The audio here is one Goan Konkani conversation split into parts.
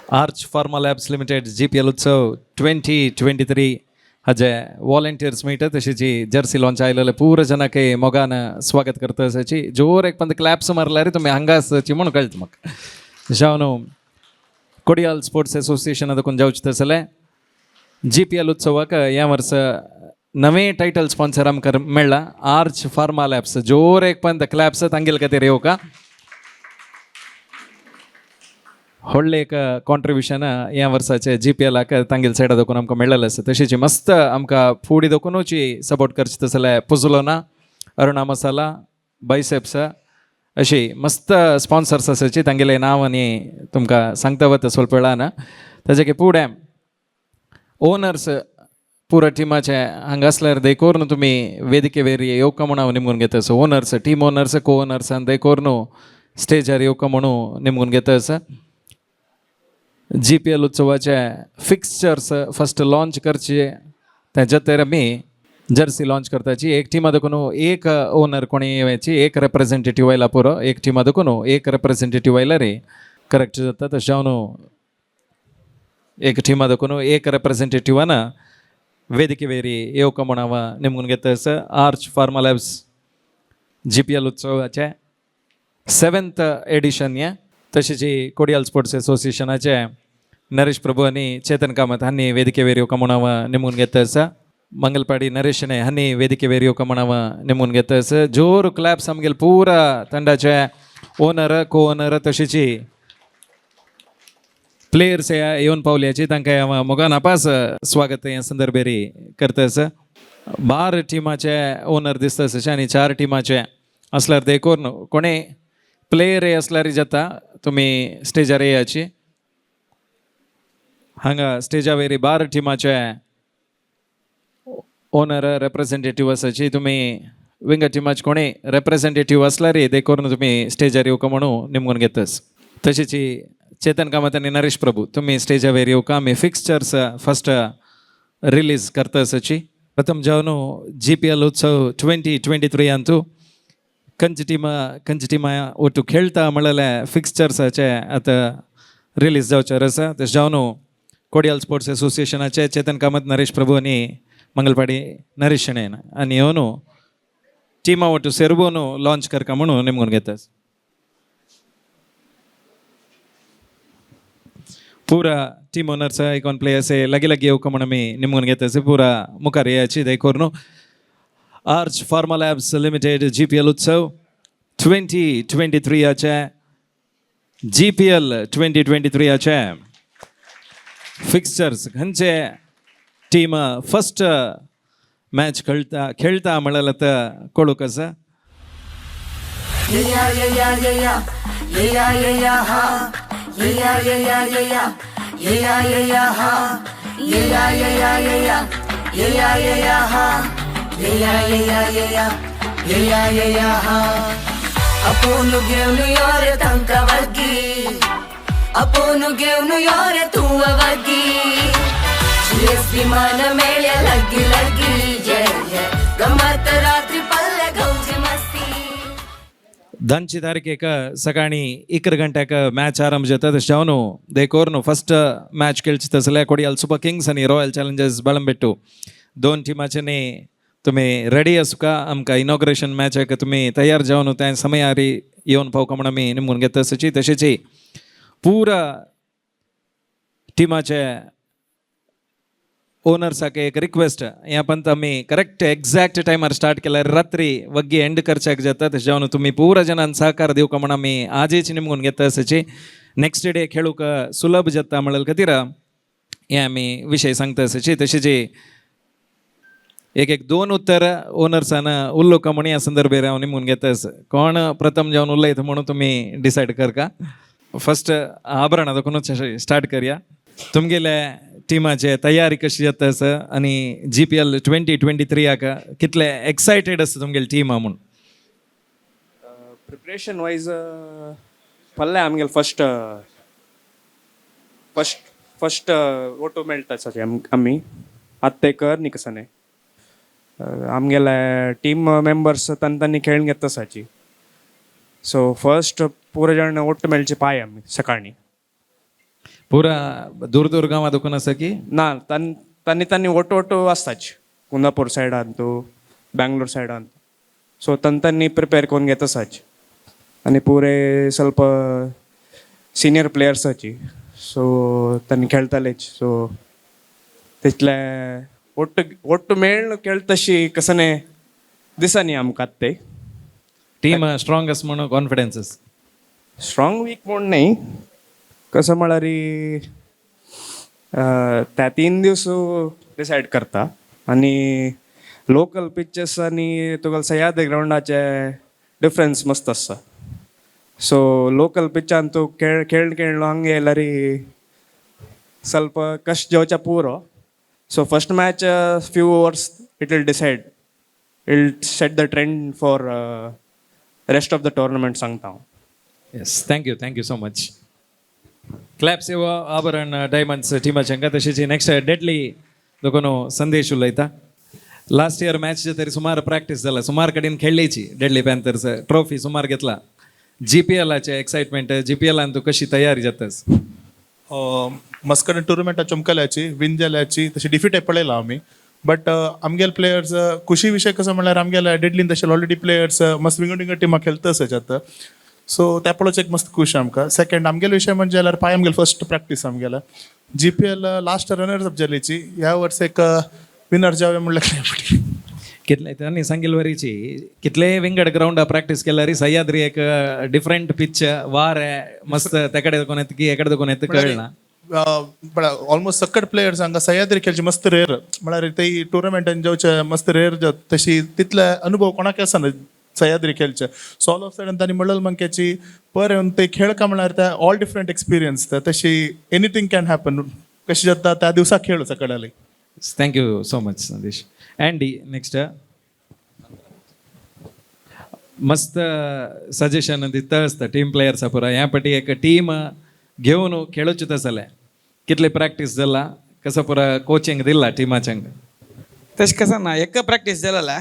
Arch Pharma Labs Limited GPL Utsav 2023 हाजे वॉलेंटियर्स मेळटा तशीच जर्सी लॉन्च आयलेले पुरा जनाक मोगान स्वागत करता असाची. जोर एक पंद क्लॅप्स मारल्यार तुमी हांगा आसाची म्हणून कळटा म्हाका. जावन कोडियाल स्पोर्ट्स एसोसिएशना देखून जावचें तसलें जीपीएल उत्सवाक ह्या वर्सा नवे टायटल स्पॉन्सर आमकां मेळ्ळा आर्च फार्मा लॅब्स. जोर एक पंद क्लॅप्स तांगेले खातीर येवका. व्हडलें एक कॉन्ट्रिब्युशन ह्या वर्साचे जीपीएलाक तांगेले सायडा देखून आमकां मेळ्ळेलें आसा. तशीच मस्त आमकां फुडें देखूनच सपोर्ट करचे तसले पुजलोना, अरुणा मसाला, बायसेप्स अशी मस्त स्पॉन्सर्स आसाची. तांगेले नांव आनी तुमकां सांगता वता स्वल्प वेळान. ताजे फुडें ओनर्स पुरा टिमाचे हांगा आसल्यार देखून तुमी वेदिके वयर येवका म्हूण हांव निमगून घेता. So owners, team owners, co owners देखून स्टेजार येवका म्हणून निमगून घेता. आसा जीपीएल उत्सवाचे फिक्स्चर्स फर्स्ट लॉन्च करचे, तेच्या तर आमी जर्सी लॉन्च करताची. एक टिमा देखून एक ओनर कोणी येवची, एक रेप्रेझेंटेटिव्ह आयला पुरो. एक टिमा देखून एक रेप्रेझेंटेटिव्ह आयला रे करेक्ट जाता. तशें जावन एक टिमा देखून एक रेप्रेझेंटेटिव्हान वेदिके वयर येवका म्हूण हांव निमगून घेता. आसा आर्च फार्मा लॅब्स जीपीएल उत्सवाचे सेवन्थ एडिशन हें. तशेंच कोडियाल स्पोर्ट्स एसोसिएशनाचे नरेश प्रभू आनी चेतन कामत हांणी वेदिके वयर येवका म्हूण हांव निमगून घेता. आसा मंगलपाडी नरेश शणै हांणी वेदिके वयर येवका म्हूण हांव निमगून घेता. आसा जोर क्लॅप्स आमगेले पुरा ತಂಡाचे ओनर, को ओनर तशीच प्लेयर्स येवन पावल्याची तांकां हांव मोगान अपास स्वागत ह्या संदर्भेरी करता. आसा 12 टिमाचे ओनर दिसता आसा आनी चार टिमाचे असल्यार देखून कोणे प्लेयर असल्यार जाता तुमी स्टेजार येयाची. हांगा स्टेजा वयर 12 टिमाचे ओनर, रेप्रेझेंटेटिव्ह आसाची. तुमी विंगा टिमाचे कोणी रेप्रेझेंटेटिव्ह असल्यार देखून तुमी स्टेजार येवका म्हणून निमगून घेतस. तशीच चेतन कामत आनी नरेश प्रभू तुमी स्टेजा वयर येवका. आमी फिक्स्चर्स फर्स्ट रिलीज करता आसाची. प्रथम जावन जीपीएल उत्सव 2023 अंतू कंच टिमा कंच टिमा ಒಟ್ಟು खेळटा म्हणलेले फिक्स्चर्साचे आतां रिलीज जावचें आसा. तशें जावन कोडियाल स्पोर्ट्स एसोसिएशनाचे चेतन कामत, नरेश प्रभू आनी मंगलपाडी नरेश शणैन आनी येवन टिमा ಒಟ್ಟು ಸೆರ್ಬೋನು ಲಾಂಚ್ करका म्हणून निमगून घेता. पुरा टीम ओनर्स आयकॉन प्लेयर्स लागीं लागीं येवका म्हणून आमी निमगून घेता. पुरा मुखार येयाची देखून arch pharma labs limited GPL उत्सव 2023आचे जीपीएल 2023आचे फिक्स्चर्स, खंयचे टीम फर्स्ट मॅच खेळटा खेळटा म्हणल्यार आतां कळूंक आसा. Yeah, yeah, yeah, ha. Yeah, yeah, yeah, yeah, yeah. Yeah, yeah, yeah, ha. Yeah, yeah, yeah, yeah, yeah. Yeah, yeah, yeah, yeah, ha. Yeah, yeah, yeah, yeah, yeah. Yeah, yeah, yeah, yeah, ha. अपून घेऊन योरे तांका वगी, अपून घेऊन योरे तू वगी. जीएस विमान मेळ्या लगी लगी, ये ये गमत रात्री पल्ले गौजी मस्ती. 10ची तारखेक सकाळी 11 गंट्याक मॅच आरंभ जाता. तशें जावन देखून फर्स्ट मॅच खेळचे तसले कोडियाल सुपर किंग्स आनी रॉयल चॅलेंजर्स बाळंबेट्टू दोन टिमाच्यांनी तुमी रेडी आसूका. आमकां इनॉग्रेशन मॅचाक तुमी तयार जावन त्या समयारी येवन पावका म्हूण आमी निमगून घेता. तशीच तशेंच पुरा टिमाचे ओनर्साक एक रिक्वेस्ट, ह्या पंत आमी करेक्ट एक्झॅक्ट टायमार स्टार्ट केल्यार रात्री वग्गी एंड करच्याक जाता. तशें जावन तुमी पुरा जणान सहकार दिवका म्हूण आमी आजच निमगून घेता. असाची नेक्स्ट डे खेळूंक सुलभ जाता म्हणल्यार खातीर हे आमी विशय सांगता. असाची तशेंच एक एक दोन उत्तर ओनर्सान उलोवका म्हूण ह्या संदर्भेर हांव निमगून घेता. कोण प्रथम जावन उलयता म्हणून तुमी डिसायड करका. फर्स्ट आभरणां देखूनच स्टार्ट करया. तुमगेले टिमाचे तयारी कशी जाता आसा आनी जीपीएल 2023आक कितले एक्सायटेड आसा तुमगेले टिमा म्हूण? प्रिपरेशन वायज पल्ले आमगेले फर्स्ट फर्स्ट फर्स्ट ओटो मेळटा सर. आमी आत्तेकर निकसने आमगेले टीम मेंबर्स तांणी तांणी खेळून घेता साची. सो फर्स्ट पुरो जाण ಒಟ್ಟು मेळचे पाय आमी सकाळीं. पुरा दूर दूर गांवां दुखून आसा की? ना, तांनी तांनी ಒಟ್ಟು ಒಟ್ಟು आसताच, कुंदापूर सायडान तूं, बँगलोर सायडान. सो तांनी प्रिपेर करून घेत आसाच आनी पुरे ಸ್ವಲ್ಪ सिनियर प्लेयर्साची, सो तांणी खेळटालेच. सो तितले ಒಟ್ಟು ಒಟ್ಟು ಮೇಳ್ನು खेळतशी कसने दिसनी आमकां ते. टीम स्ट्रॉंग आसा म्हणून कॉन्फिडन्स आसा? स्ट्रॉंग वीक म्हूण न्ही, कसं म्हळ्यार त्या 3 दीस डिसायड करता आनी लोकल पिचेस आनी तुका सह्याद्री ग्रावंडाचे डिफरन्स मस्त आसा. सो लोकल पिच्चान तूं खेळ खेळ खेळलो हांगा येयल्यार ಸ್ವಲ್ಪ ಕಷ್ಟ जेवच्या पुरो. So first match, few overs, it will decide, it set the trend for rest of the tournament सांगता हांव. Yes, thank you, thank you so much. Claps येवो आभरण डायमंड्स टिमाच्या. तशीच नेक्स्ट डेडली दोकोनो संदेश उलयता. लास्ट इयर मॅच तरी सुमार प्रॅक्टीस जाला, सुमार कडेन खेळ्ळीची डेडली पॅन्थर्स, ट्रॉफी सुमार घेतला. जीपीएलाचे एक्साइटमेंट, जीपीएलान तूं कशी तयारी जातास? मस्कट टुर्नामेंटा चमकल्याची, विन जाल्याची, तशी डिफीट पळयला आमी, बट आमगेले प्लेयर्स खुशी विशय कसो म्हणल्यार आमगेले डेडलीन तशे ऑलरेडी प्लेयर्स मस्त विंगड विंगड टिमा खेळता आसात, सो त्या पळोवच एक मस्त खुश आमकां. सेकंड आमगेले विशय म्हणजे जाल्यार पाय आमगेले फर्स्ट प्रॅक्टीस आमगेले जीपीएल लास्ट रनर्स अप जाल्याची, ह्या वर्स एक विनर जावया म्हणल्यार. कितले त्यांनी सांगितलं वरीची कितले विंगड ग्राउंड प्रॅक्टीस केल्यार सह्याद्री एक डिफरंट पिच, वार मस्त, तेकडे कोण येत की एकडे कोण येत कळना. ऑलमोस्ट सकट प्लेयर्स हांगा सह्याद्री खेळची मस्त रेअर, म्हळ्यार ते टुर्नामेंटान जेवचे मस्त रेअर जात, तशी तितले अनुभव कोणाक आसना सह्याद्री खेळचे. सो ऑल ऑफ सडन तांणी म्हणलं मंक्याची पर येवन ते खेळ का म्हळ्यार ते ऑल डिफरंट एक्सपिरियन्स, तशी एनिथींग can happen. कशी जाता त्या दिवसा खेळ सकाळी. Thank you so much Sandesh. Andy next. मस्त सजेशन दिता आसता टीम प्लेयर्सा पुरा. ह्या पाटी एक टीम घेवन खेळूच जालें, कितली प्रॅक्टीस जाला, कसं पुरा कोचिंग दिला टिमाच्यांक? तशें कसं ना, एक प्रॅक्टीस जालेला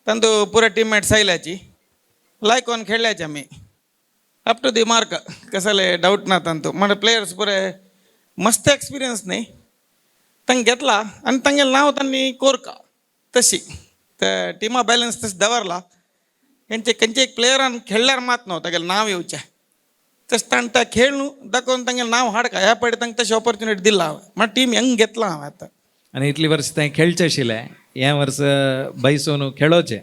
तांतू पुरा टीममेट्स आयल्याची, लायकोन खेळल्याचे आमी अप टू the mark, कसले डाऊट ना तांतू. म्हणजे प्लेयर्स पुरे मस्त एक्सपिरियन्स न्ही तांकां घेतला आनी तांगेलें नांव तांणी कोरका तशी ते टिमा बॅलन्स तशें दवरला. खंयचे खंयचे एक प्लेयरान खेळ्ळ्यार मात न्हू तागेलें नांव येवचें, तशें ताणें तें खेळ न्हू दाखोवन तांगेलें नांव हाडका. ह्या पाटी तांकां तशी ऑपॉर्च्युनिटी दिला हांवें, म्हळ्यार टीम यंग घेतला हांवें आतां. आनी इतली वर्स तें खेळचें आशिल्लें, हें वर्स बैसून खेळोचें.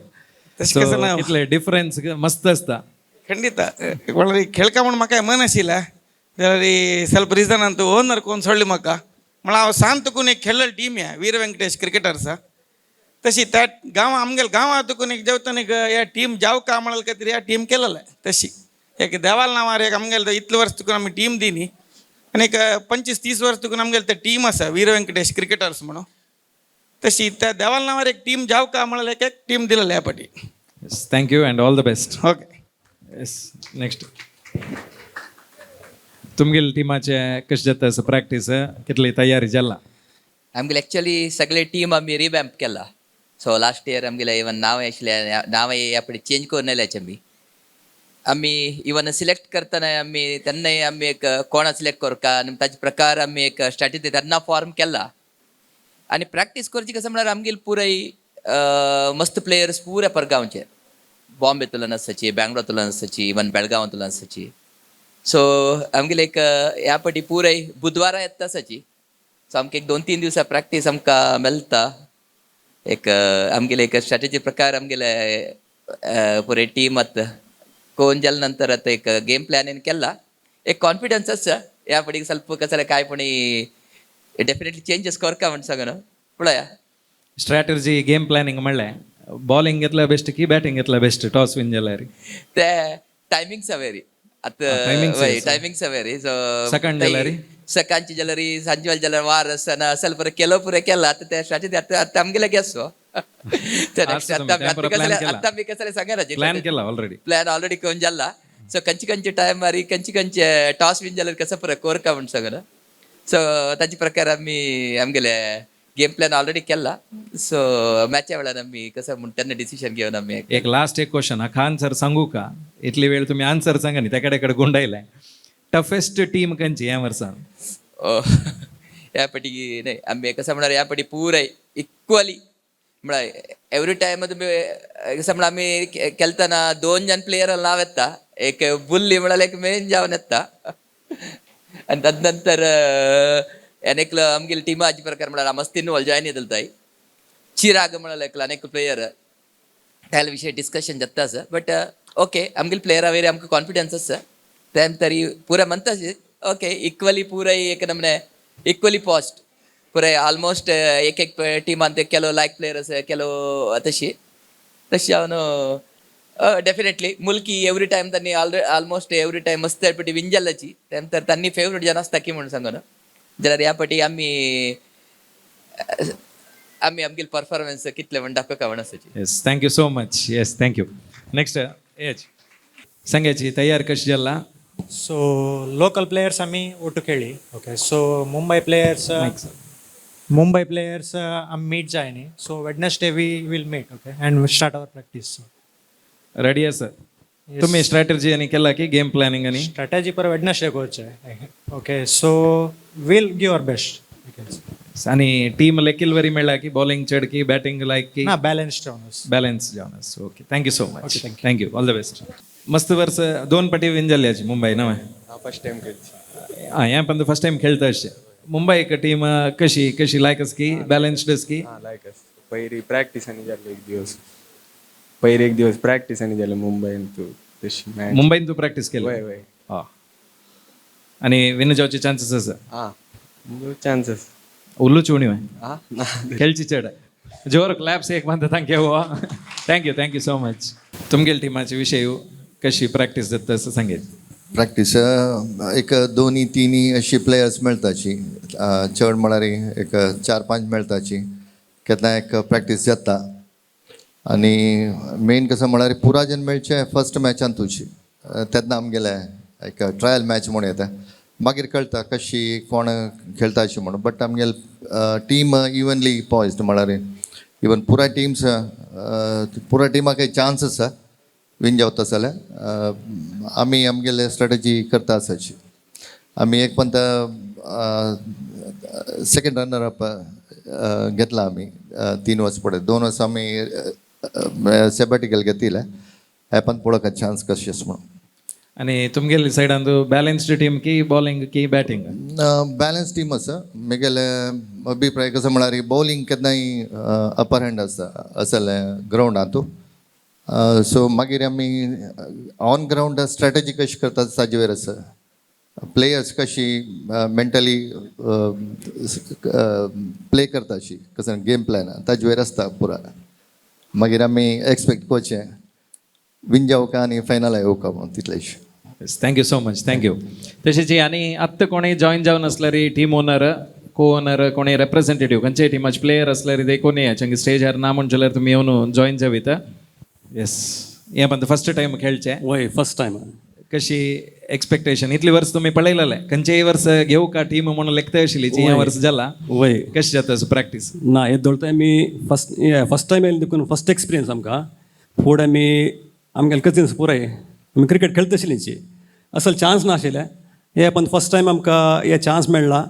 तशें कसं ना. कितले डिफरन्स मस्त आसता. ಖಂಡಿತ ಒಳ್ಳೆ खेळका म्हूण म्हाका मन आशिल्लें जाल्यार ಸ್ವಲ್ಪ ರೀಸನ್ ಅಂತ ಓನರ್ कोण सोडली म्हाका. म्हळ्यार हांव सांत तुकून एक खेळ्ळेली टीम ह्या वीर वेंकटेश क्रिकेटर्स. तशी त्या गांव आमगेले गांवां तुकून एक जेवताना एक ह्या टीम जाव का म्हळ्यार खातीर ह्या टीम केलेलें. तशी एक देवाल नांवार एक आमगेले इतले वर्स तुकून आमी टीम दिनी आनी एक 25-30 वर्स तुकून आमगेले ते टीम आसा वीर वेंकटेश क्रिकेटर्स म्हणून. तशी त्या देवाल नांवार एक टीम जाव का म्हळ्यार एक एक टीम दिलेली ह्या पाटी. Thank you and all the best. Okay. Yes, next तुमगेले टिमाचे कशें जाता प्रॅक्टीस, कितली तयारी जाला? आमगेले एक्चुअली सगळे टीम आमी रिवॅम्प केला. सो लास्ट इयर आमगेले इवन नांव आशिल्लें, नांव ह्या फावटी चेंज करून येयल्याचे आमी. आमी इवन सिलेक्ट करतना आमी तेन्नाय आमी एक कोणा सिलेक्ट करका आनी ताजे प्रकार आमी एक स्ट्रॅटेजी तेन्ना फॉर्म केला. आनी प्रॅक्टीस करची कसं म्हळ्यार आमगेले पुराय मस्त प्लेयर्स पुऱ्या परगांवचे, बॉम्बेतल्यान आसाची, बँगलोरांतल्यान आसाची, इवन बेळगांवांतल्यान आसाची. सो आमगेले एक ह्या फावटी पुराय बुधवारा येता आसाची. सो आमकां एक 2-3 दिवसा प्रॅक्टीस आमकां मेळटा. एक आमगेले एक स्ट्रॅटेजी प्रकार आमगेले पुराय टीम आतां कोण जाल्या नंतर आतां एक गेम प्लॅन केला. एक कॉन्फिडन्स आसा ह्या फावटी ಸ್ವಲ್ಪ कसले काय पण डेफिनेटली चेंजीस करका म्हण सांगून पळया. स्ट्रॅटर्जी गेम प्लॅनिंग म्हणलें, बॉलिंग घेतलं बेस्ट की बॅटिंग घेतलं बेस्ट टॉस विन जाल्यार? ते टायमिंग सवेरी आतां. Timings. वय, टायमिंग सवेरी. सो सकाळी जाल्यार? सकाळची जाल्यार, सांजे वेळ जाल्यार वार आसतना ಸ್ವಲ್ಪ केलो पुरें केला. आतां ते स्ट्रॅटेजी आतां आतां आमगेले गेस हो ते next. आसता तुमी, आतां तें आतां पुरो plan कसले केला. आतां आमी कसले सांगना. प्लॅन केला ऑलरेडी? प्लॅन ऑलरेडी करून जाला. सो खंयचे खंयचे टायमार खंयचे खंयचे टॉस विन जाल्यार कसो पुरो कोरका म्हण सांगना. सो ताचे प्रकार आमी आमगेले गेम प्लॅन ऑलरेडी केला. सो मॅचा वेळार आमी कसं म्हण तेन्ना डिसिशन घेवन आमी एक लास्ट एक क्वेश्चन, हाका आन्सर सांगू का? इतली वेळ तुम्ही आन्सर सांगा न्ही, तेकडे कडे गुंडायलाय. टफेस्ट टीम खंयची ह्या वर्सान? ह्या पटी नाही, आमी कसं म्हणल्यार ह्या पटी पुराय इक्वली म्हळ्यार एवरी टायम तुमी कसं म्हणल्यार आमी खेळटना दोन जण प्लेयर नांव येता, एक बुल्ली म्हळ्यार एक मेन जावन येता. आनी तदनंतर आनी आमगेली टिमाचे प्रकार म्हळ्यार मस्ती इन्वॉल्व जॉयन येतले चिराग म्हळ्यार एकलो आनी प्लेयर त्या विशय डिस्कशन जाता आसा. बट ओके, आमगेले प्लेयरा वयर आमकां कॉन्फिडन्स आसा. तेम तरी पुराय म्हणता ओके इक्वली पुराय एक नमने इक्वली पॉस्ट पुराय ऑलमोस्ट एक एक टिमान ते केलो लायक प्लेयर आसा केलो तशी तशी हांव डेफिनेटली मुल्की एवरी टायम तांणी ऑलमोस्ट एवरी टायम मस्त पटी विन जाल्ल्याची तेम तर तांणी फेवरेट जन आसता की म्हणून सांगून जाल्यार ह्या पटी आमी आमी आमगेले परफॉर्मन्स कितले म्हण दाखोवका म्हण आसाची. Yes, thank you so much. Yes, thank you. Next age सांगायची तयार कशी जाला? ಸೊ ಲೋಕಲ್ ಪ್ಲೇಯರ್ಸ್ ಆಮಿ ಒಟ್ಟು ಕೇಳಿ. Okay, so Mumbai players, Mumbai players ಆಮಿ ಮೀಟ್ ಜಾಯ್ನಿ. So Wednesday we will meet, okay, and start our practice. Ready आसा तुम्ही स्ट्रॅटर्जी आणि केला की गेम प्लॅनिंग आणि स्ट्रॅटजी पर वेडनेसडे कोच आहे. Okay, so will give our best. आणि टीम लेकील वरी मेळ्ळा की बॉलिंग चड की बॅटिंग लायक की? ना, बॅलन्स जावन. बॅलन्स जावन. Okay, thank you so much. Thank you, all the best. मस्त वर्स दोन पटी विन जाल्ली मुंबई ना? फर्स्ट टाइम खेळची. हां, हें पण फर्स्ट टाइम खेळता अशें. मुंबई टीम कशी कशी लायक आसा की बॅलन्स्ड आसा की? लायक आसा. पयरी प्रॅक्टीस आनी जाल्ली एक दिवस, पयर एक दिवस प्रॅक्टीस आनी जाले मुंबयन तूं तशी मॅच. मुंबईन तूं प्रॅक्टीस केली? वय वय. हां, आणि विन जावचे चान्सेस आसा? हां, चान्सेस. उल्लूच उणी. हां. खेळची चड. जोर क्लॅप्स एक म्हणता. Thank you, thank you, thank you so much. तुमगेल टिमाचे विशय कशी प्रॅक्टीस जाता असं सांगेल? प्रॅक्टीस एक दोनी तिनी अशी प्लेयर्स मेळटाची, चड म्हळ्यार एक चार पांच मेळटाची. केन्ना एक प्रॅक्टीस जाता आनी मेन कसं म्हळ्यार पुरा जन मेळचे फर्स्ट मॅचान तुजी तेन्ना आमगेले एक ट्रायल मॅच म्हूण येता, मागीर कळटा कशी कोण खेळटा अशी म्हणून. बट आमगेले टीम इवनली पॉयज्ड, म्हळ्यार इवन पुराय टिम्स, पुराय टिमाक एक चान्स आसा विन जावता जाल्यार. आमी आमगेले स्ट्रेटजी करता आसाची. आमी एक पंत सेकेंड रनर अप घेतला आमी 3 वर्स पळय, 2 वर्स आमी सेबॅटिकल घेतिल्लें. हे पण पळोवंक चान्स कशें म्हणून. आणि तुमगेले सायडान बॅलन्स्ड टीम की बॉलिंग की बॅटिंग? बॅलन्स टीम आसा. म्हगेले अभिप्राय कसो म्हळ्यार बॉलिंग केन्नाय अपर हँड आसता असलें ग्रावंडांतू. सो मागीर आमी ऑन ग्रावंड स्ट्रॅटजी कशी करतात ताजे वयर आसा. प्लेयर्स कशी मेंटली प्ले करता अशी कसं गेम प्लॅन ताजे वयर आसता पुरा. मागीर आमी एक्सपेक्ट करचें विन जावका आनी फायनल येवका म्हणून तितलेंच. Yes, thank you so much, thank you. तशेंच आनी आत्तां कोणूय जॉईन जावन आसल्यार टीम ओनर, को ओनर, कोणी रेप्रेझेंटेटिव्ह खंयच्याय टिमाचे प्लेयर आसल्यार ते कोणी हांगा स्टेजार ना म्हण जाल्यार तुमी येवन जॉईन जावीत. येस, हें पण फर्स्ट टायम खेळचें? वय, फर्स्ट टायम. कशी एक्सपेक्टेशन? इतली वर्स तुमी पळयलेले, खंयचेय वर्स घेवका का टीम म्हणून लेखता आशिल्ली, ह्या वर्स जाला? वय. कशें जाता प्रॅक्टीस? ना, हे दोळताय आमी फर्स्ट फर्स्ट टायम येयले देखून फर्स्ट एक्सपिरियन्स आमकां. फुडें आमी आमगेले कजिन्स पुराय आमी क्रिकेट खेळत आशिल्लीची, असल चान्स नाशिल्ले. हे पण फर्स्ट टायम आमकां हे चान्स मेळ्ळा.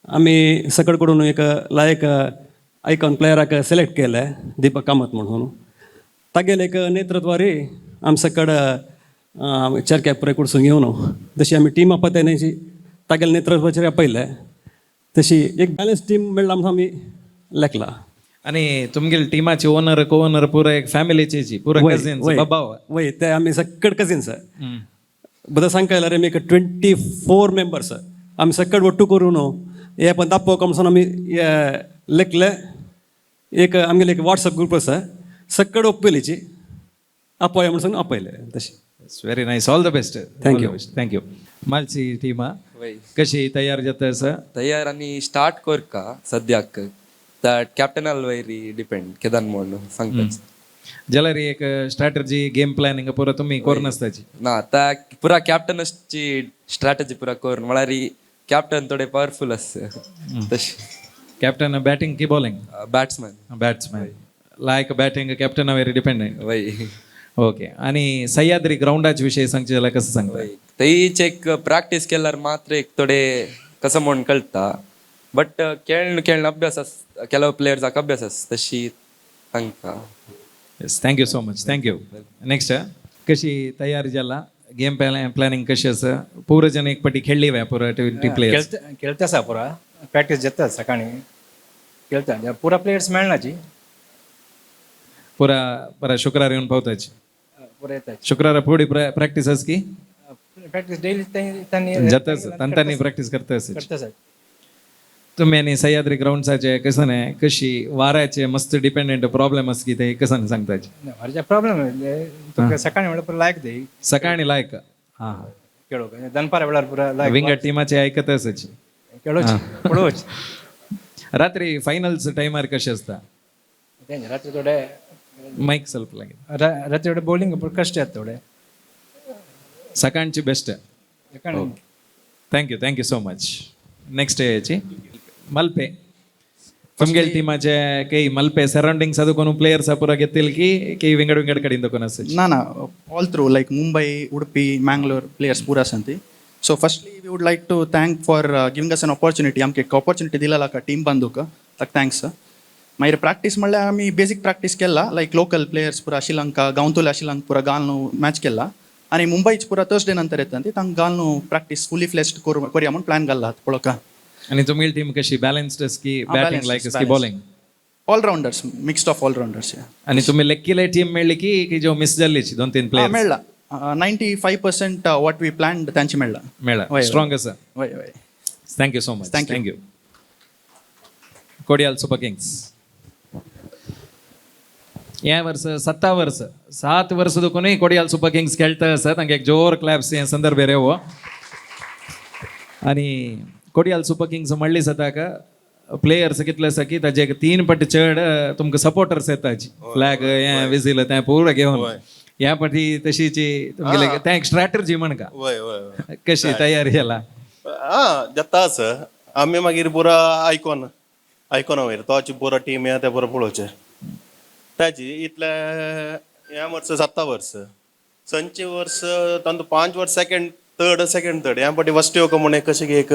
आमी सकड कडून एक लायक आयकॉन प्लेयराक सिलेक्ट केले, दीपक कामत म्हणून. तागेले एक नेतृत्वारी आमी सकड चरक्या पुराय कुडसून घेवन तशी आमी टीम आपयता न्हय, तागेले नेतृत्वाचेर आपयले, तशी एक बॅलन्स टीम मेळ्ळा म्हणून आमी लेखला. आणि तुमगेले टिमाचे ओनर, को ओनर पुरा एक फॅमिलीची पुरा कझिन्स बाबा? वय, ते आमी सकड कझिन्स. बरें सांगता जाल्यार आमी एक 24 मेंबर्स आमी सकड ಒಟ್ಟು करून हे पण दापोवका म्हणून आमी हे लेखले. एक आमगेले एक वॉट्सएप ग्रूप आसा, सकड ओपयलीची आपय म्हणून आपयले तशी. Very nice, all the best. Thank you. Thank you. Malshi टीमा वय. कशी तयार जाता आसा? तयार आनी स्टार्ट कोरका सद्याक कॅप्टनाल वयरी डिपेंड केदान म्हणून सांगता. जाल्यार एक स्ट्रॅटर्जी गेम प्लॅनिंग पुरा तुमी करून आसताची? ना, आतां पुरा कॅप्टनची स्ट्रॅटजी पुरा करून, म्हळ्यार कॅप्टन थोडे पावरफुल आसता तशें. कॅप्टन बॅटिंग की bowling? Batsman. Batsman like batting कॅप्टना very dependent. वय. ओके, आणि सह्याद्री ग्राउंडाचे विषय सांगचे जाल्यार कसं सांगता? थंयच एक प्रॅक्टीस केल्यार मात्र एक थोडे कसं म्हण कळटा, बट खेळण खेळण अभ्यास आस, ಕೆಲವು प्लेयर्साक अभ्यास आस तशी तांकां. Yes, thank you so much, thank you. Next, कशी तयारी जाला, गेम प्लॅनिंग कशी आसा? पुरो जण एक पटी खेळ्ळी वे पुरो टी प्लेयर्स? खेळता खेळता आसा, पुरा प्रॅक्टीस जाता, सकाळी खेळता, पुरा प्लेयर्स मेळनाची. पुरा पुरा शुक्रार येवन पावताची? पुरा येता. शुक्रारा फुडें प्रॅक्टीस आस की? प्रॅक्टीस डेली तांणी. जाता, तांतांनी प्रॅक्टीस करता आसा. करता आसा. तुम्ही आणि सह्याद्री ग्राउंडसाचे कसं नाही, कशी वाऱ्याचे मस्त डिपेंडंट प्रॉब्लेम आस की ते कसं सांगताचे? वाऱ्याचे प्रॉब्लेम तुका सकाळी म्हळ्यार पुरा लायक दे. सकाळी लायक, हां. खेळोवक दनपारा वेळार पुरा लायक. विंगड टिमाचे ऐकत असायची. खेळोच पळोवच. रात्री फायनल्स टायमार कशें आसता? रात्री थोडे मायक ಸ್ವಲ್ಪ लागेल. रात्री थोडे बॉलिंग कष्ट येता थोडे. सकाळची बेस्ट. सकाळी. Thank you, thank you so much. Next याची मलपे, तुमगेल टीमाचे काही मलपे सराउंडिंग्स ಅದಕ್ಕೊನು प्लेयर्स ಪೂರ ಗೆತ್ತಿಲ್ की की विंगड विंगड ಕಡೆಯಿಂದ ಕೊನ ಅಸೆ? ना ना, all through like Mumbai, Udupi, Mangalore players पूरा संती. So firstly we would like to thank for giving us an opportunity. आमकां एक ऑपॉर्च्युनिटी दिला का टीम बांदूक, ताका thanks. मागीर प्रॅक्टीस म्हणल्यार आमी बेसीक प्रॅक्टीस केला, लायक लोकल प्लेयर्स पुरा श्रीलंका गांवतुले श्रीलंका पुरा घालून मॅच केला आनी मुंबयच पुरा थर्सडे नंतर येता ती तांकां घालून प्रॅक्टीस फुली फ्लेस्ड करूया म्हूण प्लॅन घाल्ला पळोवका. आणि तुमगेल टीम कशी बॅलन्स्ड की बॅटिंग लायक की bowling? All-rounders, mixed of all-rounders. आणि तुम्ही लेक्कीला टीम मेळ्ळी की की जो मिस जाल्लीची दोन तीन प्लेयर्स? मेळ्ळा, 95% what we plan तांचे मेळ्ळा. मेळ्ळा, स्ट्रॉंग आसा. वय वय. Thank you so much. Thank you. Thank you. Kodial super Kings ह्या वर्स 7 वर्स, 7 वर्स दुखूनय कोडियाल सुपर किंग्स खेळटा आसा, तांकां एक जोर क्लॅप्स हे संदर्भ हो. आणि कोडियाल सुपर किंग्स म्हणली जाता प्लेयर्स कितले आसा की ताजे 3 पट चड तुमकां सपोर्टर्स येताची, फ्लॅग हें विजील तें पुरो घेवन. ह्या पटी तशीची तुमगेले तें एक स्ट्रॅटर्जी म्हणका. वय वय वय. कशी तयारी जाला? आं, जाता आसा, आमी मागीर पुरा आयकोन आयकोन वयर तोच पुरा टीम या ते पुरा पळोवचें ताजी इतले. ह्या वर्स 7 वर्स, संचे वर्स तांतू 5 वर्स सेकंड थर्ड, सेकंड थर्ड. ह्या पाटी फर्स्ट येवका म्हूण एक कशें एक.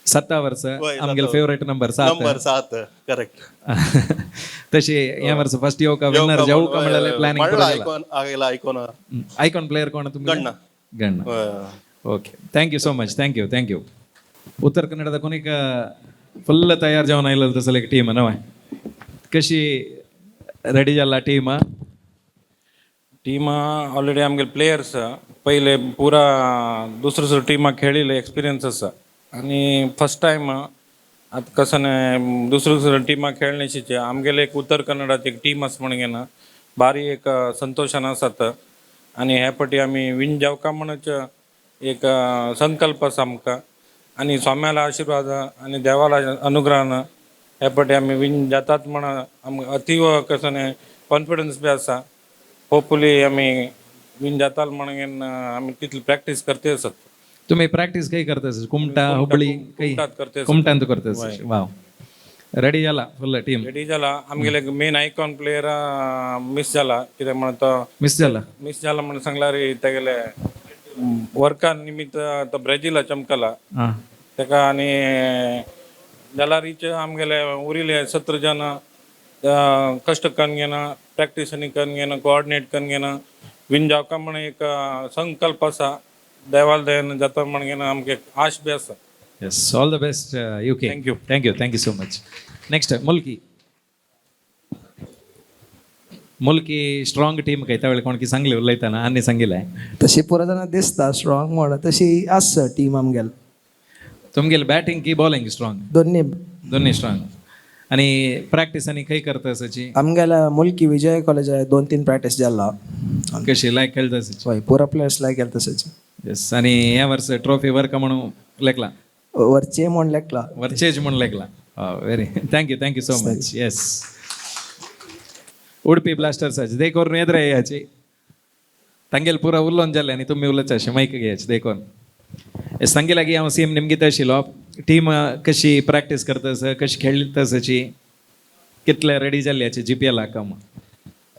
7 वर्स आमगेले favourite number 7. Number 7, correct. तशी ह्या वर्स फर्स्ट येवका, विनर जावका म्हणलें प्लॅनिंग. आयकोन आयला, आयकोन. आयकॉन प्लेयर कोण तुमगे? गण्णा. गण्णा, okay. Thank you so much, thank you, thank you. उत्तर कन्नडದ ಕೊನೆಗೆ ಫುಲ್ ತಯಾರು जावन आयलेलो तसले एक टीम नवे, कशी रेडी जाला टीम? टीम ऑलरेडी आमगे प्लेयर्स पयले पुरा दुसरे दुसरे टिमा खेळिल्ले एक्सपिरियन्स आसा आनी फर्स्ट टायम आतां कसं न्हय दुसरे दुसरे टिमा खेळण्याशीचे आमगेले एक उत्तर कन्नडाची एक टीम आसा म्हणून घेना बारी एक संतोशान आसात आनी ह्या पाटी आमी विन जावका म्हणूच एक संकल्प आसा आमकां आनी स्वाम्याला आशिर्वाद आनी देवाला अनुग्रहान ह्या पाटी आमी विन जातात म्हण आमकां अतीव कसं न्हय कॉन्फिडन्स बी आसा. होपफुली आमी विन जाताल म्हणून आमी तितली प्रॅक्टीस करते आसात. तुम्ही प्रॅक्टीस काही करता? कुमटा, हुबळी काही? कुमटात करते. कुमटांत करता. वाव, रेडी जाला फुल टीम? रेडी जाला. आमगेले मेन आयकॉन प्लेयर मिस जाला, कित्याक म्हणून तो मिस जाला? मिस जाला म्हणून सांगल्यार तेगेले वर्का निमित्त तो ब्रेझिला चमकला तेका आनी जाल्यारीच आमगेले उरिल्ले 17 जण कष्ट करून घेना, प्रॅक्टीस आनी करून घेना, कोऑर्डिनेट करून घेना, विन जावका म्हण एक संकल्प आसा. देवाल दयेन जाता म्हण घेना आमकां एक आश बी आसा. Yes, all the best, UK. Thank you. Thank you, thank you so much. Next, Mulki. Mulki strong team काय त्यावेळी कोण की सांगले उलयताना आनी सांगिल्लें. तशी पुरो जाणां दिसता स्ट्रॉंग म्हणून, तशी आसा टीम आमगेली. तुमगेली बॅटिंग की बॉलिंग स्ट्रॉंग? दोन्ही. दोन्ही स्ट्रॉंग. आणि प्रॅक्टीस आणि खंय करता असाची? आमगेल्या मुलकी विजय कॉलेज 2-3 प्रॅक्टीस जाला. कशी लायक खेळता असाची? हय, पुरा प्लेयर्स लायक केला तसंच. येस, आणि ह्या वर्स ट्रॉफी वर का म्हणून लेखला? वरचे म्हूण लेखला. वरचेज म्हणून लेखला. Very thank you, thank you so much. Yes, Udupi blasters देखोर एद्रे याची ತಂಗೆಲ್ ಪೂರ ಉಲ್ಲೊಂದು ಜಲ್ಲೆ आणि तुम्ही उलच अशें मायक घ्यायचे देखून सांगे लागी. हांव सेम निमगीत आशिल्लो, टीम कशी प्रॅक्टीस करता, कशी खेळटा, तशी कितले रेडी जाल्ली याची जी पी एल काम?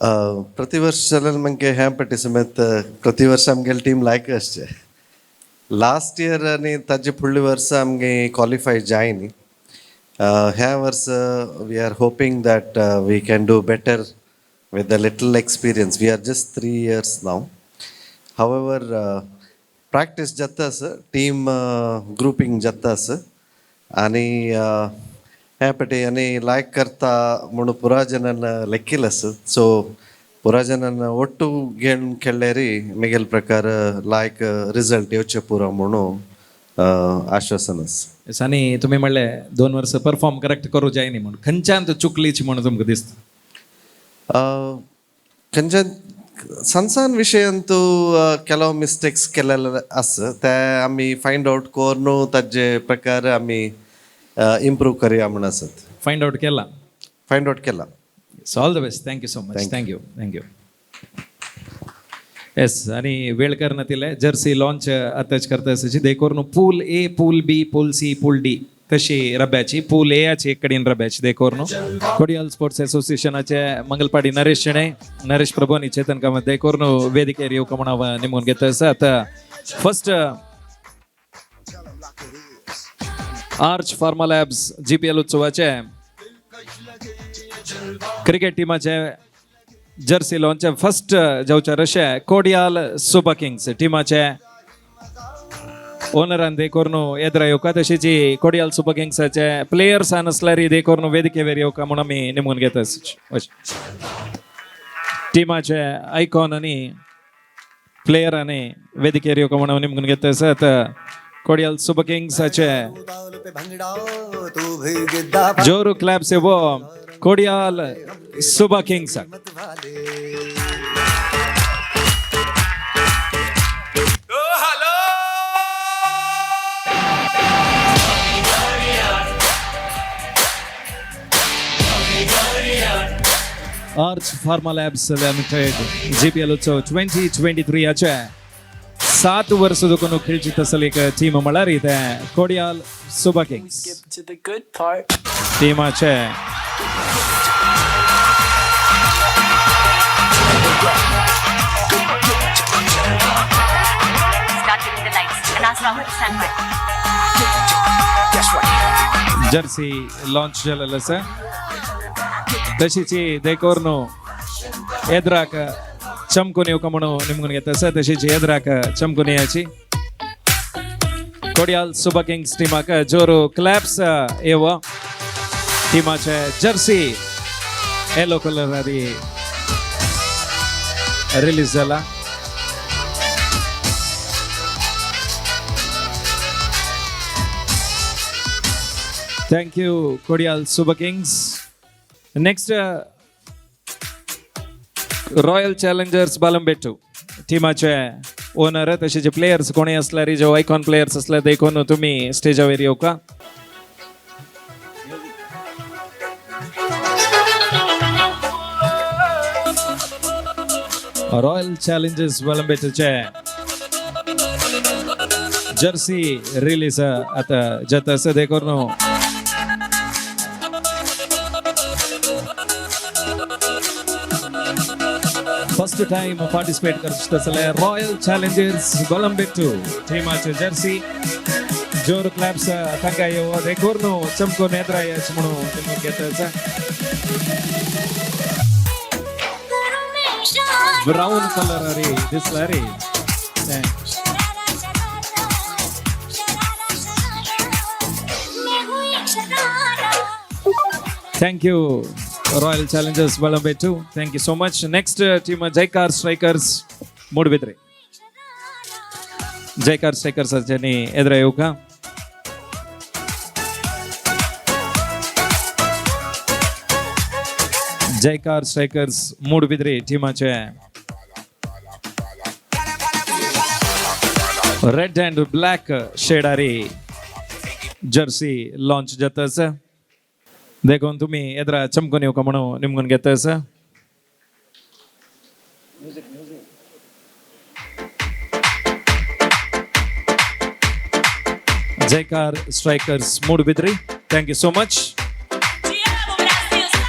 प्रतिवर्ष जाल्यार मागीर ह्या पटी समेत प्रतिवर्ष आमगेले टीम लायक आसचे. लास्ट इयर आनी ताजे फुडले वर्सा आमगे क्वॉलिफाय जायनी. ह्या वर्स we are hoping that we can do better with a little experience. We are just 3 years now. However, practice जाता आसा, टीम ग्रुपींग जाता आसा आनी ह्या पटी आनी लायक करता म्हणून पुरा जनान लेखील आसा. सो पुरा जनान ಒಟ್ಟು ಗೇಮ್ खेळ्ळ्यारी मिगेल प्रकार लायक रिजल्ट येवचे पुरो म्हणून आश्वासन आसा. आनी तुमी म्हणलें 2 वर्सां परफॉर्म करेक्ट करूं जायनी म्हणून, खंयच्यान चुकलीच म्हणून तुमकां दिसता? खंयच्यान सान सान विशयांतू ಕೆಲವು ಮಿस्टेक्स केलेले आसा, ते आमी फायंड आवट करून ताजे प्रकार आमी इम्प्रूव करया म्हूण आसत. फायंड आवट केला? फायंड आवट केला. So all the best. Thank you so much. Thank you. Thank you. Yes, आणि वेळ करण्यात येईल जर्सी लॉन्च आताच करता असायची देखोर pool A, pool B, pool C, pool D तशी रब्याची पूल एयाची एक कडेन रब्याची देखोर कोडियल स्पोर्ट्स असोसिएशनाचे मंगलपाडी नरेश शेणै, नरेश प्रभू आणि चेतन कामत देखोर वेदिकेर येवका म्हणून निमून घेत आसा. आता first Arch Pharma Labs GPL उत्सवाचे क्रिकेट टीमाचे जर्सी लॉन्च फर्स्ट जावचे रशे कोडियाल सुपर किंग्स टीमाचे ओनरान देखोरनु एदरा येवका, तशीच कोडियाल सुपर किंग्साचे प्लेयर्स आसल्यार देखोरनु वेदिकेवेर येवका म्हणून आमी निमून घेता. टीमाचे आयकॉन आनी प्लेयरांनी वेदिकेर येवका म्हणून निमून घेता. आतां कोडियाल सुपर किंग्साचे जोरू क्लॅप्स येवो Kodial Super Kings. Arch Pharma Labs Limited GPL उत्सव 2023 आचे 7 वर्ष देखून खेळची तसल एक टीम म्हळ्यार ते Kodiyal super Kings टीमाचे Jersey launch जालेलो आसा. तशीच देखोरनु एद्राक चमकून येवका म्हणून निमगून घेता आसा. तशीच एद्राक चमकून येयाची कोडियाल सुपर किंग्स टीमाक जोरू क्लॅप्स येवो. टीमाचे जर्सी येलो कलर आदी रिलीज जाला. Thank you Kodial Super Kings. Next Royal Challengers Balambettu टीमाचे ओनर तशें जे प्लेयर्स कोणी असल्यार जे आयकॉन प्लेयर्स असले देखून तुम्ही स्टेजावेर येवका. रॉयल चॅलेंजर्स बालमबेटूचे जर्सी रिलीज आता जाता आसा देखून फर्स्ट टाइम पार्टिसिपेट करता रॉयल चॅलेंजर्स गोलंबेट्टू टीमाचे जर्सी जोर क्लॅप्स तांकां येवो देखून चमको नेत्रा येच म्हणून घेता आसा. ब्राऊन कलर अरे दिसला रे. Thank you Royal Challengers Balambettu. Thank you so much. Next team Jaikar Strikers Moodbidri. Jaikar Strikers आनी एदरा येवका. जयकार स्ट्रायकर्स मूडबिद्री टीमाचे रेड अँड ब्लॅक शेडारी जर्सी लॉन्च जाता आसा. देखून तुम्ही एदरा चमकून येवका म्हणून निमगून घेता आसा. Jaikar Strikers Moodbidri. Thank you so much.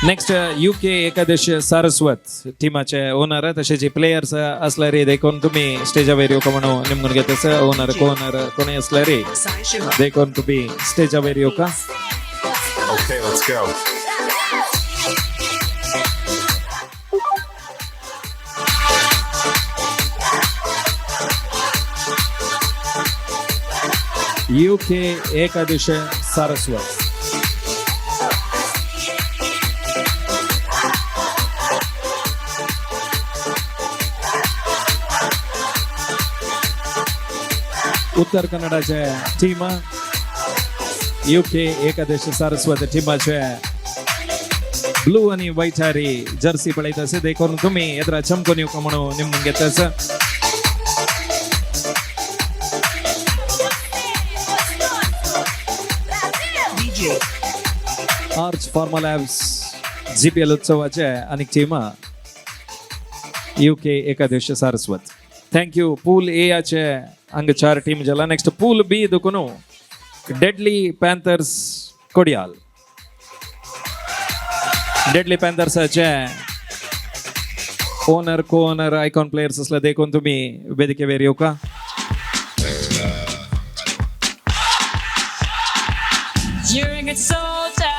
Next UK एकादश सारस्वत टिमाचे ओनर तशें जे प्लेयर्स असल्यार देखून तुम्ही स्टेजा वयर येवका म्हणून निमगून घेता. ओनर को ओनर कोणी असल्यार देखून तुम्ही स्टेजा वयर येवका. Okay, let's go. UK Ekadash Saraswat. उत्तर कन्नडाचे टीम युके एकादश सारस्वत टीमाचे ब्लू आणि व्हाईट हारी जर्सी पळयत आसा देखून तुम्ही येत्रा चमकून येवका म्हणून निमून घेता आसा. आर्च फार्मा लॅब्स जीपीएल उत्सवाचे आनीक टीम युके एकादश सारस्वत. Thank you. Pool ए आचे हांगा चार टीम जाला. नेक्स्ट पूल बी देखून deadly Panthers Kodiyal. Deadly पॅन्थर्साचे owner co owner icon players असले देखून तुम्ही वेदिकेवेर येवका. You're a good soldier,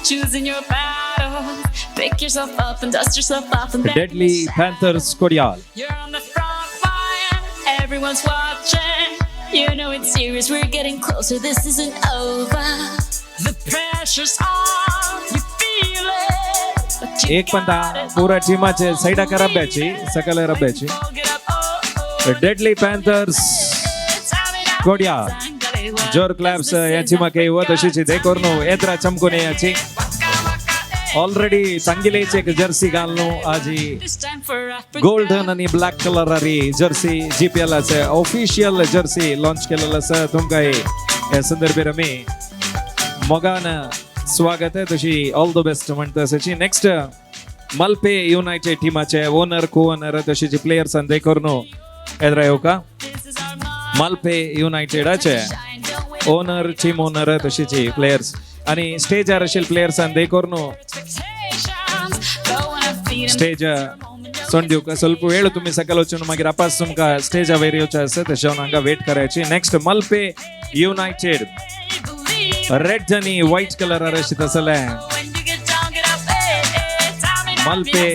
choosing your battles. Pick yourself up and dust yourself off and back. Deadly Panthers Kodial. You're on the front line, everyone's watching. You know it's serious, we're getting closer, this isn't over. The pressure's on, you feel it. But you एक पंदा पुरा टीमाचे सायडाक रब्याची सकयल रब्याची. डेडली पॅन्थर्स कोडियाल जोर क्लॅप्स याची म्हाका येवो तशीच देखून येत्रा चमकून याची ऑलरेडी चांगलीच एक जर्सी घालून आजी this time for Africa. Golden आणि ब्लॅक कलर जर्सी जीपीएलाचे ऑफिशियल जर्सी लॉन्च केलेलं आसा. तुमकां हे संदर्भेर आमी मोगान स्वागत आहे तशी ऑल the best म्हणटा तशी. Next Malpe United टीमाचे owner co owner तशीचे players देखून येत्रा येवका. Malpe युनायटेडाचे owner team owner तशीचे players आणि स्टेजार आशिल्ले प्लेयर्सान देखून स्टेज सोंड दिवका ಸ್ವಲ್ಪ ವೇಳು तुम्ही सकयल वचून मागीर आपास तुमकां स्टेजा वयर येवचें आसा तशें हांव हांगा वेट करायची. नेक्स्ट मल्पे युनायटेड रेड आणि व्हाईट कलर अशी तसलें Malpe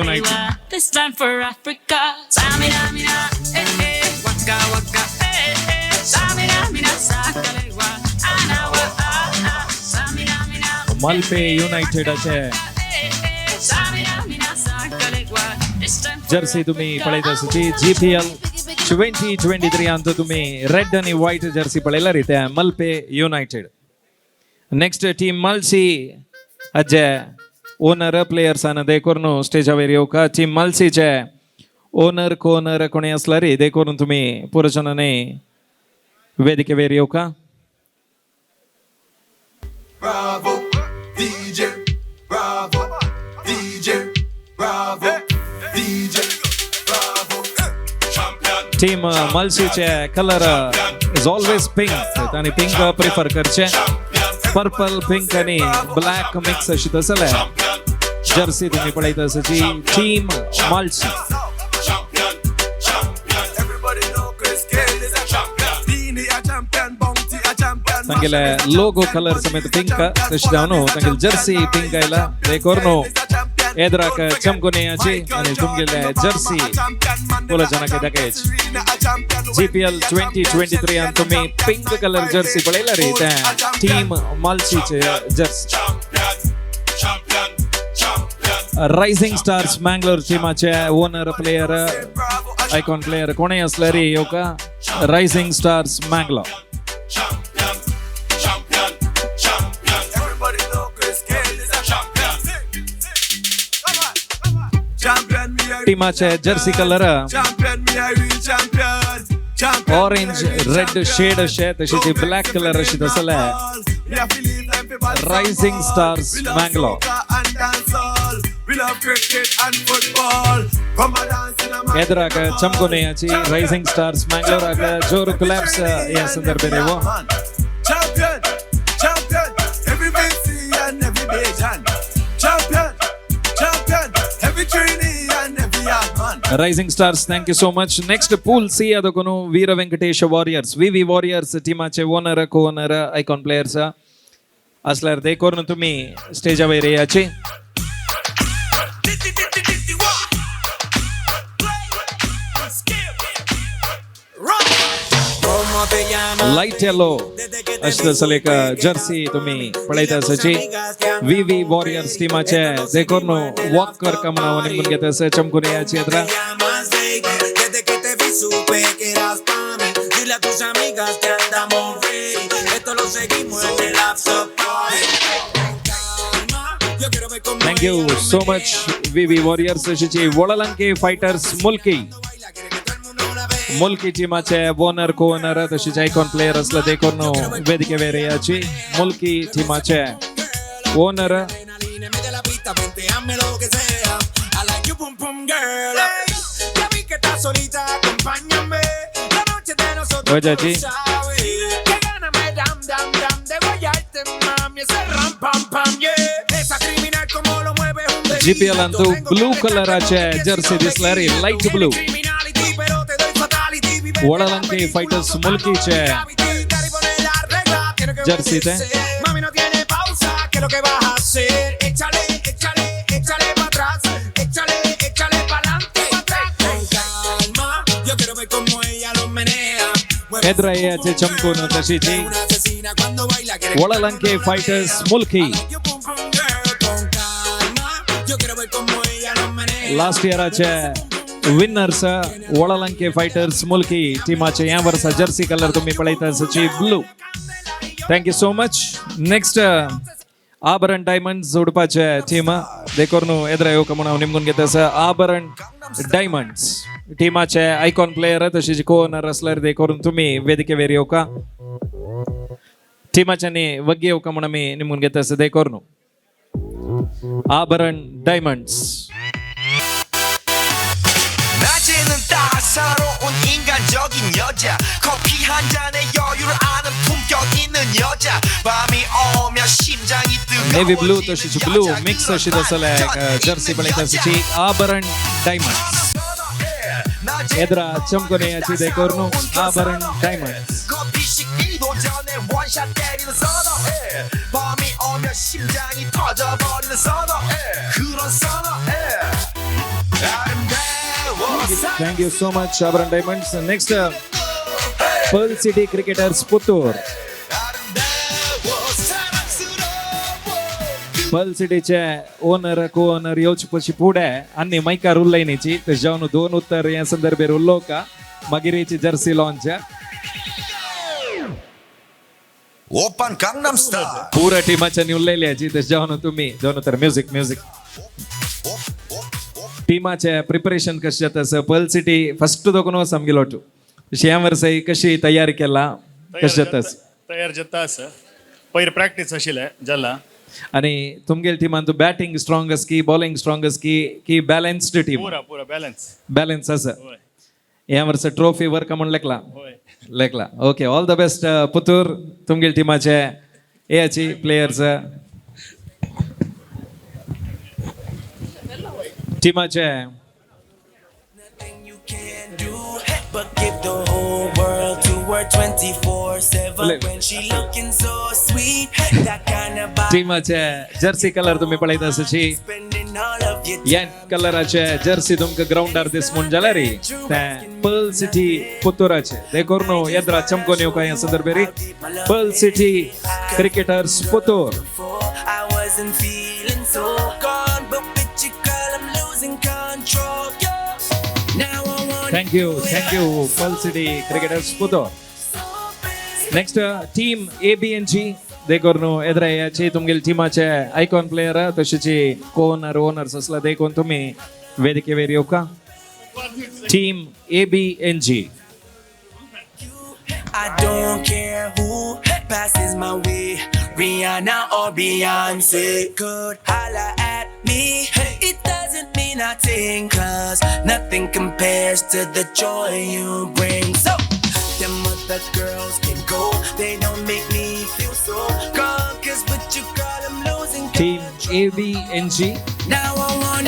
United. This time for Africa. Samina, mina, eh, eh, waka, waka, eh, eh. Samina, mina, sakalewa, anawa, ah, ah. Samina, mina, Malpe युनायटेडाचे eh, eh. Samina, mina, sakalewa. This time for Jersey तुम्ही पळयत आसा ती जीपीएल 2023 अंत तुम्ही रेड आणि व्हाईट जर्सी पळयला रे त्या मल्पे युनायटेड. नेक्स्ट टीम मल्सी अज्जे ओनर प्लेयर्सान देखून स्टेजावेर येवका. टीम मल्सीचे ओनर को ओनर कोणी असला रे देखून तुम्ही पुरजनांनी वेदिकेवेर येवका. Bravo, DJ, Bravo, DJ, Bravo, DJ, Bravo. Champion. Team मल्सीचे colour is always pink आणि पिंक प्रिफर करचे. पर्पल पिंक आणि ब्लॅक मिक्स अशी तसले जर्सी तुम्ही पळयत आसाची team Malsi. Everybody know Chris Gayle is a champion. Beanie a champion, Bounty a champion. तांगेले logo colour समेत पिंक तशें जावन तांगेले जर्सी पिंक आयला देखून एद्राक चमकून याची आणि तुमगेले जर्सी पुरा जनाक दाखयाची. जीपीएल 2023 आनी तुम्ही पिंक कलर जर्सी पळयला रे त्या टीम मालशीचे जर्सी. रायझिंग स्टार्स मँगलोर टीमाचे ओनर प्लेयर आयकॉन प्लेयर कोणूय असले रे येवका. Rising stars Mangalore. Everybody know Chris Gayle is a champion. Come on, come on. Champion, me a टीमाचे jersey colour champion, me a real champion. Champion, orange red shade अशे तशीच ब्लॅक कलर अशी तसले me a believe everybody. Rising stars Mangalore. And dancehall. We love cricket and football. Come and dance in a एद्राक चमकून याची रायझिंग स्टार्स मँगलोराक जोर क्लॅप्स ह्या संदर्भेर येवो. Champion, champion, every VC and every Bajan. Champion, Rising Stars, thank you so much. Next pool C ಅದಕ್ಕೂ Veera Venkatesha Warriors, V V Warriors टीमाचे owner, co owner, icon players असल्यार ते करून तुम्ही स्टेजा वयर याची. लाईट येलो अशें आसल एक जर्सी तुम्ही पळयता आसाची. व्ही व्ही वॉरियर्स टीमाचे ते करून वॉक करका म्हणून निमून घेता आसा चमकून याची अत्रा. Desde que te vi supe que eras pa' mí. Dile a tus amigas que andamos ready. Esto lo seguimos en el after party. Thank you so much V V Warriors. अशीची वळलंके fighters Mulki, Mulki टीमाचे ओनर, को ओनर तशीच आयकॉन प्लेयर असले ते करून वेदिके वयर याची. मुल्की टीमाचे owner Mete la pista, vente, hazme lo que sea. I like you, pum pum girl. Ya vi que estás solita, acompáñame. La noche de nosotros. वजाची. Tú sabes. Que gana me dam dam dam de guayarte, mami. Ese ram pam pam, yeah. Esa criminal como lo mueve es un delito. GPL Antu blue कलराचे जर्सी दिसल्यार लाईट ब्लू वळलंके फायटर्स मुल्कीचे जर्सी ते. Mami no tiene pausa, que lo que vas a hacer? Échale, échale, échale pa' atrás, échale, échale pa' adelante, pa' atrás. Con calma, yo quiero ver cómo ella lo menea. Mueve एद्रा याचे चमकून तशीची una asesina cuando baila, quiere Valalanke fighters Mulki. yo quiero ver cómo ella lo menea. Last इयराचे winners Valalanke fighters Mulki टीमाचे ह्या वर्सा जर्सी कलर तुम्ही पळयता आसाची blue. Thank you so much. Next Abharan Diamonds उडपाचे team देखून एद्रा येवका म्हणून हांव निमगून घेता आसा. आभरण डायमंड्स टीमाचे आयकॉन प्लेयर तशीच को ओनर असल्यार देखून तुमी वेदिकेवेर येवका. टीमाच्यांनी वग्गी येवका म्हणून आमी निमगून घेता आसा देखून आभरण डायमंड्स. 낮에는 따사로운 인간적인 여자 커피 한 잔에 여유를 아는 품격 있는 여자 밤이 오면 심장이 navy blue तशीच ब्लू मिक्स अशी आसले जर्सी पळयता आसाची आभरण डायमंड्स. एद्रा चमकून याची देखून आभरण diamonds. 커피 식기도 전에 원샷 때리는 선어해 밤이 오면 심장이 터져버리는 선어해 그런 선어해 아름다워 Thank you so much Abharan Diamonds. Next Pearl City Cricketers Puttur. Pearl सिटीचे ओनर, को ओनर येवचे पशी फुडें आनी मायकार उलयनीची तशें जावन दोन उत्तर ह्या संदर्भेर उलोवका मागीर हेची जर्सी लॉन्च. 오빤 강남스타일 पुरा टीमाच्यांनी उलयल्याची तशें जावन तुमी दोन उत्तर म्युजीक म्युजीक. टीमाचे प्रिपरेशन कशें जाता आसा? पर्ल सिटी फस्ट दोगून सामकी लोटू तशें ह्या वर्सा कशी तयारी केला कशें जाता आसा? तयार जाता आसा. पयर प्रॅक्टीस आशिल्लें जाला. आनी तुमगेले टिमान तूं बॅटींग स्ट्रॉंग आसा की बॉलिंग स्ट्रॉंग आसा की की बॅलन्स्ड टीम? पुरा पुरा बॅलन्स. बॅलन्स आसा. ह्या वर्सा ट्रॉफी वरका म्हूण लेखला लेखला. Okay, all the best Puttur तुमगेले टिमाचे हेची players टिमाचे. But give the whole world to her 24/7 when she looking so sweet that kind of body टीमाचे जर्सी कलर तुम्ही पळयता आसाची. ह्या कलराचे जर्सी तुमकां ग्रावंडार दीस म्हूण जाल्यार ते पर्ल सिटी पुतूराचे देखून न्हू येद्रा चमकोन येवका ह्या संदर्भेर Pearl City Cricketers Puttur. I wasn't feeling so gone but with you girl I'm losing control yeah. Now I want Thank you, thank you, Pearl City Cricketers Puttur. Next team ABNG देखून न्हू एद्रा याची तुमगेले टिमाचे आयकॉन प्लेयर तशीची को ओनर ओनर्स असला देखून तुमी वेदिकेवेर येवका. Team ABNG. I don't care who passes my way, Rihanna or Beyonce could holla at me. It doesn't mean a thing, 'cause nothing compares to the joy you bring. So them other girls can go, they don't make me feel so gone, 'cause with you girl I'm losing Team ABNG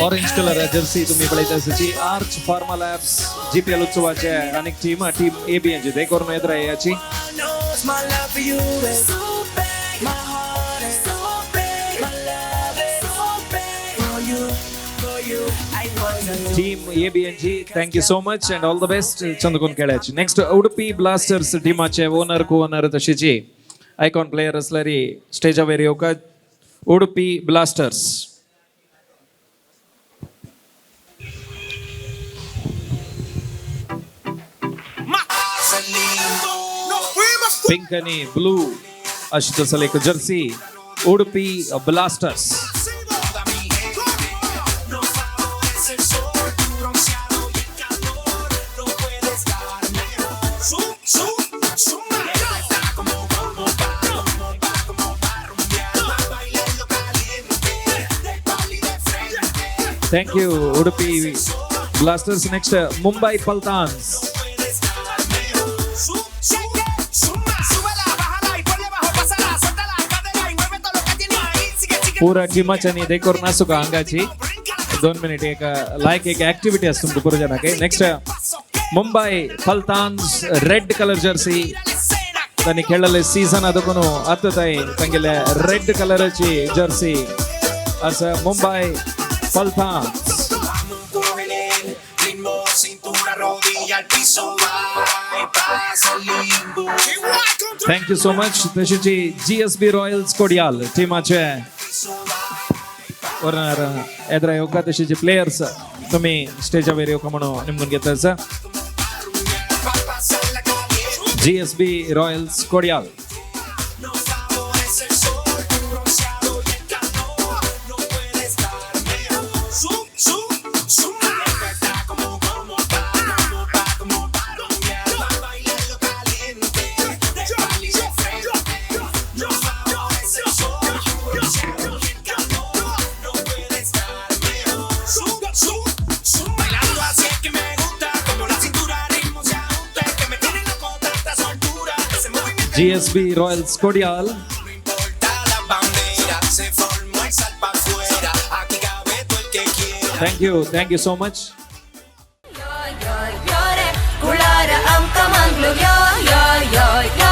orange colour jersey तुम्ही पळयता आसाची. आर्च फार्मा लॅब्स जीपीएल उत्सवाचे आनीक टीम टीम ABNG ते करून येत याची. Knows my love for you is so big, my heart is so big, my love is so big for you, for you. I want to team ABNG thank you so much and all the best चंदकून खेळाची. Next Udupi blasters टीमाचे ओनर को ओनर तशीची आयकॉन प्लेयर असल्यारी स्टेजावेर येवका. उडुपी ब्लास्टर्स पिंक आणि ब्लू अशी तसं एक jersey Udupi blasters. No favorece el sol, tu bronceado y el calor no puedes darme. Zoom, zoom, zoom. Está como, como pa, como pa, como pa rumbear, pa bailarlo caliente, de pal y de frente. Thank you Udupi Blasters. Next Mumbai Paltans. Zoom, zoom, zoom. Súbela, bájala y ponle bajo, pásala, suéltala, cadera y mueve todo lo que tiene ahí. Sigue, sigue. पुरा टीमाच्यानी देखोर नासुका अंगाची 2 मिनिट एक लायक एक ऍक्टिव्हिटी असतो तुमकां पुरो जणांक. Next Mumbai Paltans red colour jersey तांणी खेळलेले सीझन आदकून आतां ताई तांगेले रेड कलराची जर्सी आसा Mumbai पलतान्स. Cógele el ritmo, cintura, rodilla al piso, va y pasa limbo. Thank you so much. तशीच GSB Royals Kodial टीमाचे ओनर एद्रा येवका तशीचे प्लेयर्स तुम्ही स्टेजावेर येवका म्हणून निमगून घेता. GSB Royals Kodial. No favorece el sol, tu bronceado y el calor no puedes darme. Zoom, zoom, zoom. Está como, como pa, como pa, como pa rumbear, pa bailarlo caliente, de pal y de frente. No favorece el sol, tu bronceado y el calor no puedes darme. Zoom, zoom, zoom. Bailando así es que me gusta, como la cintura al ritmo se ajusta, es que me tiene loco tanta soltura, ese movimiento. GSB Royals Kodial. La bandera se formó el sal pa' afuera. Aquí cabe todo el que quiera. Thank you so much. Kulara amka manglu yo yo yo yo.